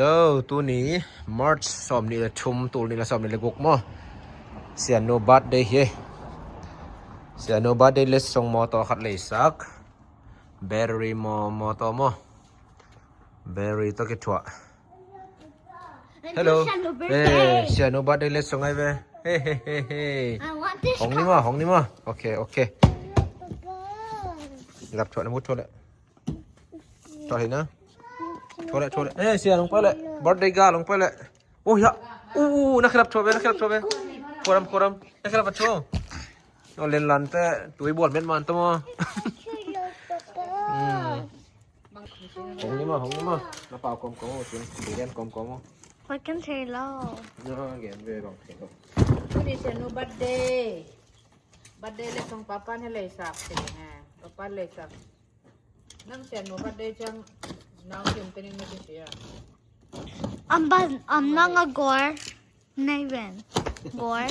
ເດີ ຕູນີ້ March ຊອມນີ້ລະຊຸມ ຕູນີ້ລະຊອມນີ້ລະກຸກມໍ ເສຍໂນບັດເດເຮ ເສຍໂນບັດເດເລດສົ່ງມໍຕໍ່ຄັດເລຊັກ ແບເຣີມໍ ມໍຕໍ່ມໍ ແບເຣີຕໍ່ເກັບຖົ່ວ ເຮລໂລ ເຊຍໂນບັດເດເລດສົ່ງໄອເວ ເຮເຮເຮເຮ ຫ້ອງນີ້ມາ ຫ້ອງນີ້ມາ ໂອເຄ ໂອເຄ ລັບຖົ່ວນະມຸດຖົ່ວແຫຼະ ຖົ່ວເຫັນນະ ຖົ່ວແຫຼະ ຖົ່ວແຫຼະ ເອີ ເຊຍລົງໄປແຫຼະ ບັດເດກາລົງໄປແຫຼະ ໂອ້ຍ ໂອ້ ນັກຂັບຖົ່ວເວ ນັກຂັບຖົ່ວເວ ໂຄດຳ ໂຄດຳ ນັກຂັບຖົ່ວ ໂອ້ ເຫຼັນຫຼັນແຕ່ຕຸ້ຍບວນເມັດມານຕະມໍ ອືມ ຫ້ອງນີ້ມາ ຫ້ອງນີ້ມາ ມາເປົ່າກົມໆ ກິນ ກິນແກນກົມໆ ພາກັນເທໂລ ເນາະ ແກນເວລອງເທໂລ ມື້ນີ້ເຊຍໂນບັດເດ ບັດເດເລດສົ່ງປາປານໃຫ້ເລຊັກ ເຊຍໂນບັດເດເລຊັກ Nang siya no, but they jang now yung tining na siya. Ang ban, ang nangagor, na yun. Gor.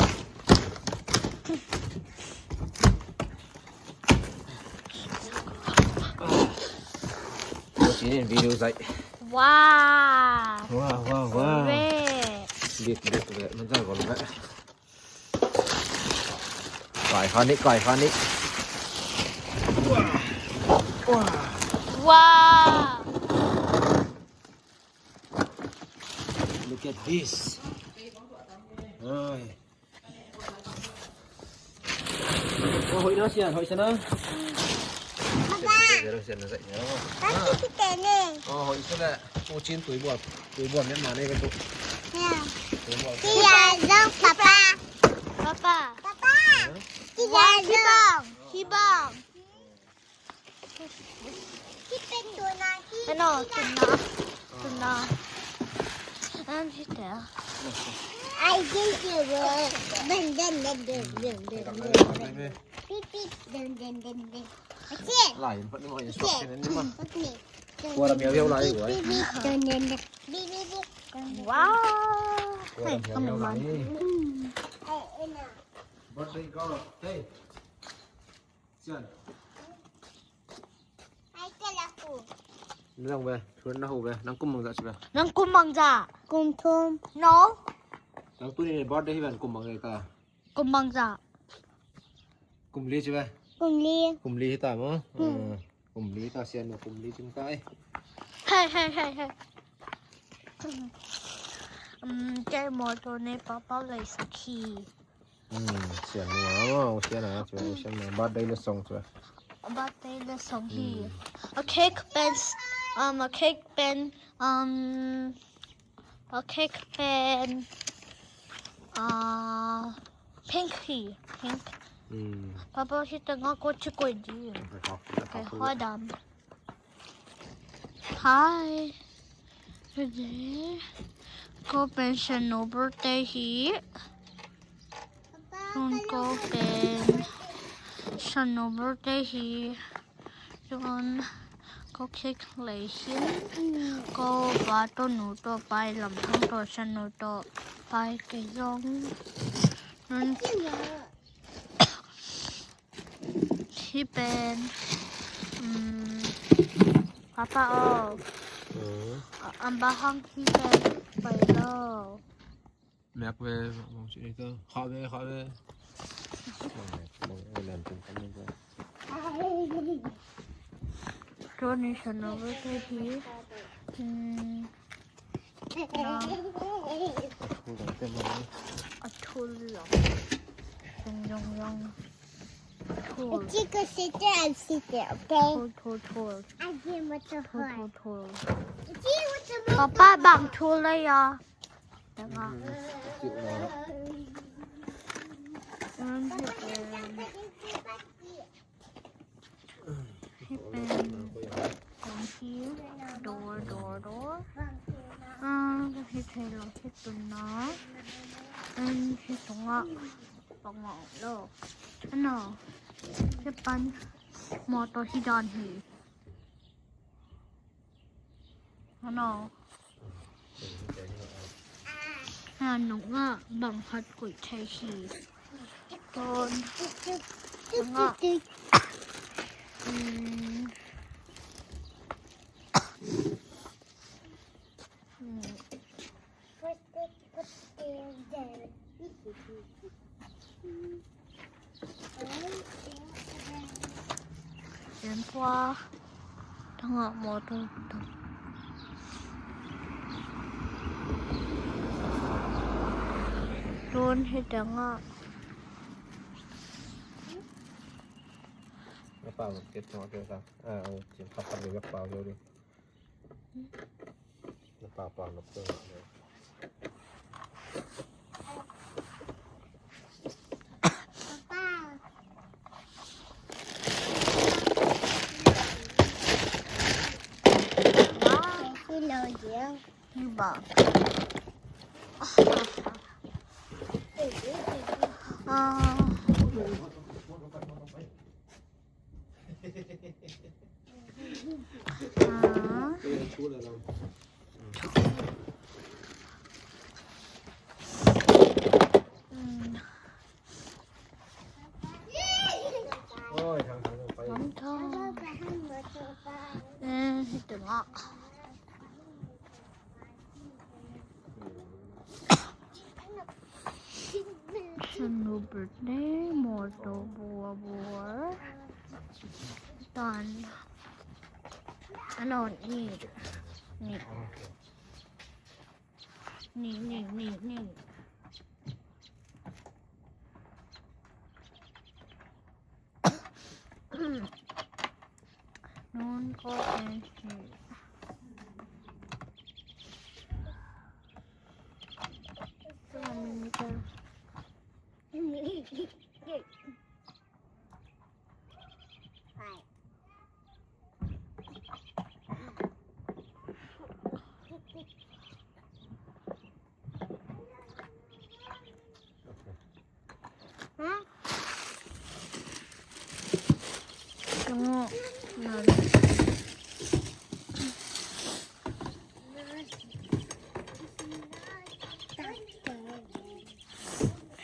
What's in video like? Wow. Wow, wow, wow. Great. Great, great, great. Manzal ko, great. ກາຍຄານີ້ ກາຍຄານີ້ ວ້າວ Look at this ເອີຍ ໂອ້ຍ ໂອ້ຍ ເນາະ ເຊຍນ ໂອ້ຍ ຊະນະ Papa. Papa, kita ni. Oh, itu lah. Kucing tu buat. Tu buat ni mana itu? Ya. Tu buat. Dia dong, Papa. Papa. Papa. Hah? Dia dong. Hibang. Kita tu nanti. Ano, tuna. Tuna. Ano kita? Ay, dito. Ben, ben, ben, ben, ben, ben, ben. Pipit, ben, ben, ben, ben. ຫຼາຍເພິ່ນບໍ່ຢາກຊອກແຄ່ນັ້ນນີ້ມາ ກວ່າລະແມວວຽວຫຼາຍກວ່າ ວ້າວ ເຮີ້ຍ ຂະໜົມມັນ Birthday girl, hey. Sian. Ay, kala ko. Nang ba, turun na ho ba. Nang kumang za siya. Nang kumang za. Kumtum. No. Nang tuni ni birthday hiban kumang ka. ກຸມບັງຈະ ກຸມລີໃຊ່ໄໝ? ກຸມລີ ກຸມລີໃຫ້ຕາມ ອືມ ເອີ ກຸມລີຕາ ເຊຍນໂນ ກຸມລີຈຶ່ງຕາຍ ເຮ ເຮ ເຮ ເຮ ອືມ ແກມໍໂຕເນ ປາປາເລີຍສັກທີ ອືມ ເຊຍນໂນ ເຊຍນໂນ ເຊຍນໂນ ບາດໄດ້ລະສອງ ບາດໄດ້ລະສອງທີ ອືມ ເອົາເຄັກເປັນ ເອີ ເອົາເຄັກເປັນ ອືມ ເອົາເຄັກເປັນ ອ່າ ພິງຄີ ພິງ ອືມ ປາປາຄິດວ່າກໍຊິກວຍດີ ໂອເຄ ໂອເຄ ຫົວດຳ Hi today ກໍເປັນ Snow birthday ທີ່ ມັນກໍເປັນ Snow birthday ທີ່ Soon, ກໍເຄັກຫຼາຍຊິ້ນ ກໍປາໂຕໜູຕໍ່ໄປ ລຳທັງໂຕຊະໂນຕໍ່ໄປກະຍ້ອງນັ້ນ ທີ່ເປັນ ອືມ ປາປາອອກ ເອີ ອຳບາຮັງທີ່ເປັນໄປແລ້ວ Mẹ quê, mong chị đi cơ. Khó về, khó về. Mong, mong, mong, mong, mong, mong. Tony Snow với cái gì? Ừm. Nó. A thul lòng. Yong, yong, yong. A thul. Chị cứ sit there and sit there, okay? Thul, thul, thul. I give it to her. Thul, thul, thul. Chị want to move. Papa, bang thul ເລີຍອະ. ແຕ່ວ່າ ມັນເຮັດເປັນ ເຮັດເປັນຂອງທີ່ door door door ອ່າ ເຮັດໃຫ້ເຮົາເຮັດຕົວໜ້າ ອັນເຮັດຕົວງະ ປະງອກໂລກ ອັນເນາະ ເຮັດປັນມໍໂຕທີ່ດອນຮີ Ano? ຫານົກງະບັງພັດກຸຍໄທຊີ ຕອນ ງະ ອືມ ອືມ Em qua thằng ngọ mô tô. Luôn hết trắng ạ. Nó vào một cái thằng kia sao? À, ừ, chỉ khắp khắp được gấp vào rồi đi. Nó vào vào nó cơ. Snow birthday, motor bua bua. Done. ອັນນັ້ນ ນີ້ ນີ້ ນີ້ ນີ້ ນີ້ ນອນກໍເປັນ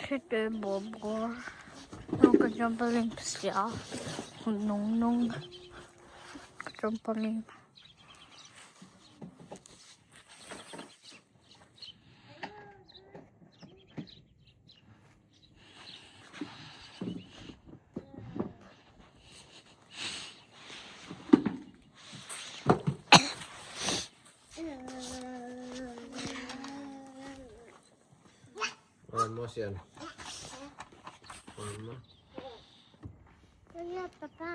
C'était bon, bon. Donc, trampoline, parce que, ah, non, non. Trampoline. One more, Sian. One more. Papa.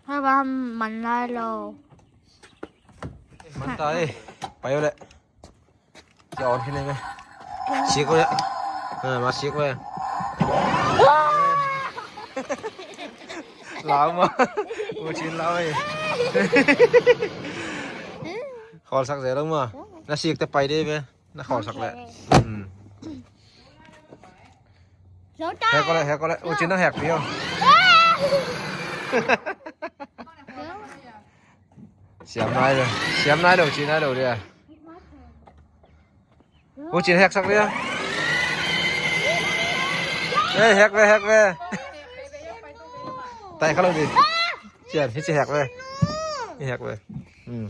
ເພາະວ່າມັນຫຼາຍແລ້ວ ມັນຕາຍ ໄປແລ້ວແຫຼະ. ຈະອອນຂຶ້ນໄດ້ໄໝ? ຊິກໄວ້ ເອີ ມາຊິກໄວ້ ລາວມາ ໂອຊິນລາວ ຂໍສັກແດ່ລົງມາ ນາຊິກແຕ່ໄປເດ້ເວີຍ ນາຂໍສັກແຫຼະ ອືມ ແຮກກໍໄດ້ ແຮກກໍໄດ້ ໂອຊິນນາແຮກດຽວ ສຽມນາຍເດີ ສຽມນາຍເດີ ໂອຊິນນາຍເດີ ໂອຈິນແຮກສັກເດ. ເອີຍ ແຮກເວີຍ ແຮກເວີຍ. ໄຕ່ເຂົ້າລົງດິ. ຈຽນ ເຮັດຊິແຮກເວີຍ ນີ້ແຮກເວີຍ. ອືມ.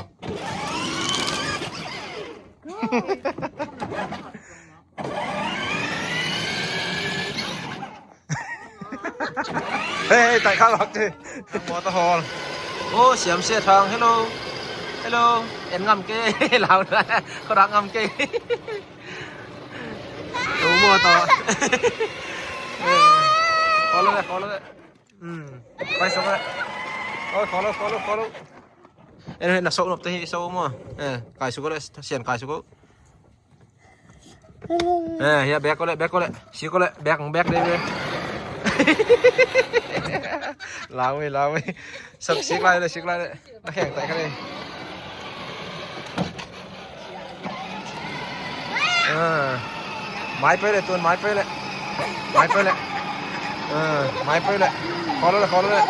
ເຮີ້ຍ ໄຕ່ເຂົ້າລັອກຕິ ທາງມໍເຕີຮອລ. ໂອ້ ສຽມເສດທາງ. ເຮລໂລ ເຮລໂລ ເອັນງາມເກ ລາວ ເຂົາດັກງາມເກ. ໂອ້ ມໍເຕີ ເອີ ຂໍລົງເລີຍ ຂໍລົງເລີຍ. ອືມ ໄປສຸກແລ້ວ. ໂອ້ຍ ຂໍລົງ ຂໍລົງ ຂໍລົງ. ເອີ ນັກໂຊກນົບເຕະໂຊກມໍ ເອີ ກາຍສຸກເລີຍ ສຽນກາຍສຸກ. ເອີ ເຮີ້ຍ ແບກກໍໄດ້ ແບກກໍໄດ້ ຊິກກໍໄດ້ ແບກ ແບກໄດ້ເວີຍ. ລາວເວີຍ ລາວເວີຍ ສັກ ຊິກໄລ່ເລີຍ ຊິກໄລ່ເລີຍ ນັກແຂ່ງໄຕ່ກັນເລີຍ. ເອີ ໄມ້ໄປເລີຍ ຕູນ ໄມ້ໄປເລີຍ ໄມ້ໄປເລີຍ. ເອີ ໄມ້ໄປເລີຍ ຂໍເລີຍ ຂໍເລີຍ.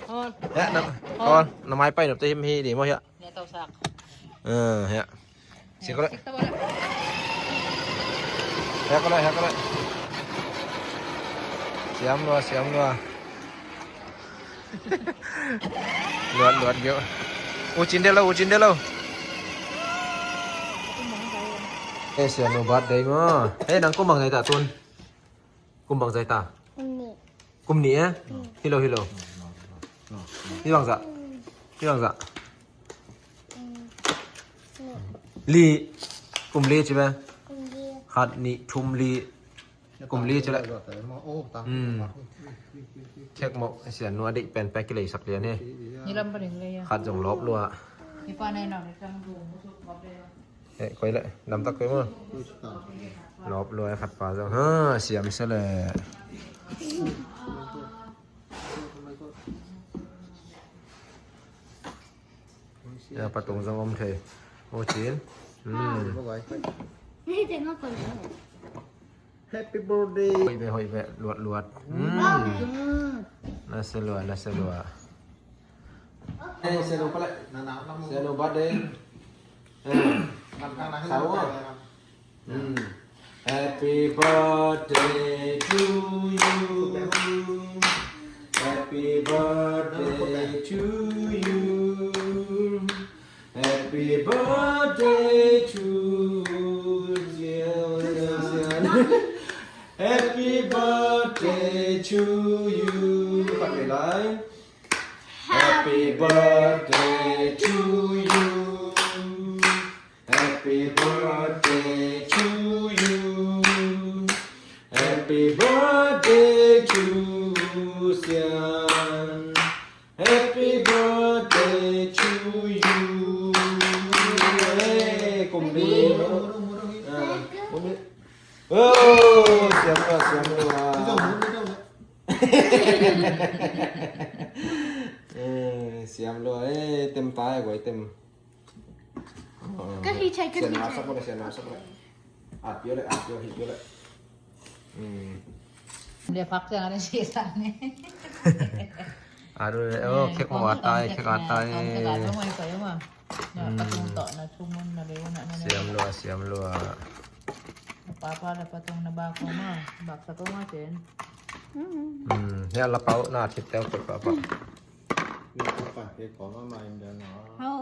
ເຮີ້ຍ ນຳ ຂໍນຳໄມ້ໄປ ນຳເຕະເຮັດມີດີບໍ່ເຮີ້ຍ. ເອີ ເຮີ້ຍ. ຊິກກໍໄດ້ ແຮກກໍໄດ້ ແຮກກໍໄດ້. ສຽມລົວ ສຽມລົວ ລວດ ລວດຢູ່. Ujin deh lo, ujin deh lo. Eh, siapa birthday mo? Eh, nang kumbang sa ita tun. Kumbang sa ita. Ini. Kum ni eh? Hello, hello. Ni bang sa. Ni bang sa. Li. Kum li cibe. Hat ni tum li. Kum li chala. Khek mo sian nua dik pen pek kile sak lian he. Khat jong lop lua. He koi le lam tak koi mo. Lop lua khat pa jong ha siam sele. Ya patung jong om the. O chin. Happy birthday. Hoi be hoi be luat luat. Na selua na selua. Eh selua pale. Selua birthday. Eh. Sawa. Happy birthday to you. Happy birthday to you. Happy birthday to you. Happy birthday to you. Happy birthday to you. Happy birthday to you. Happy birthday to Sian. Happy birthday to you. ເອີ ກົມດີ ເອີ ສຽມລວດ ສຽມລວດ ເອີ ສຽມລວດ ເອີ ເຕັມຕາ ກວຍເຕັມ ກໍທີ່ໃຊ້ ສຽນໜາວ ສັກບໍ່ໄດ້ ສຽນໜາວ ສັກບໍ່ໄດ້ ອັດຢູ່ແຫຼະ ອັດຢູ່ ເຮັດຢູ່ແຫຼະ ອືມ ດຽວພັກເຄື່ອງອັນນີ້ ອັດຢູ່ແຫຼະ ໂອ້ ເຄັກໝໍອັດຕາຍ ເຄັກອັດຕາຍ ສຽມລົວດ ສຽມລົວດ ປາປາ ແລ້ວປາຕົງນະບາກເຂົ້າມາ ບາກສະເຂົ້າມາເຊັນ ອືມ ເຮັດລະເປົາໜ້າທິດແລ້ວ ປາປາ ເຮົາ